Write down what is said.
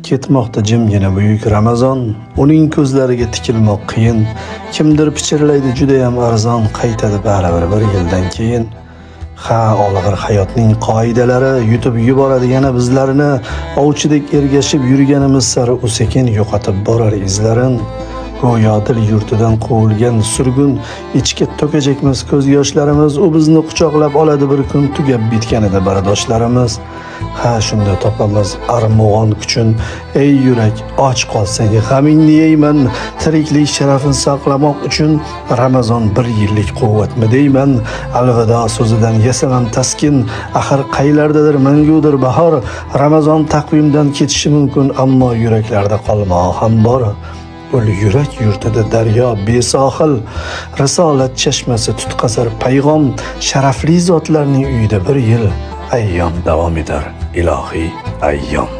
Ketmoqda jimgina buyuk Ramazon, uning ko'zlariga tikilmoq qiyin. Kimdir pichirlaydi judayam arzon, qaytadi baribir bir yildan keyin. Ha, olg'ir hayotning qoidalari yutib yuboradi yana bizlarni. Ovchidek ergashib yurganimiz sari u sekin yo'qotib borar izlarin. Go'yo dil yurtidan quvilgan surgun, ichga to'kajakmiz ko'z yoshlarimiz. U bizni quchoqlab oladi bir kun tugab bitganida bardoshlarimiz. Ha, shunda topamiz armug'on kuchin. Ey yurak, och qolsang g'amingni yeyman. Tiriklik sharafin saqlamoq uchun Ramazon bir yillik quvvatmi deyman. Alvido so'zidan yasamam taskin. Axir qaylardadir mangudir bahor. Ramazon taqvimdan ketishi mumkin, ammo yuraklarda qolmog'i ham bor. Ul yurak yurtida daryo besohil, risolat chashmasi tutqazar payg'om. Sharafli zotlarning uyida bir yil ayyom davom etar, ilohiy ayyom.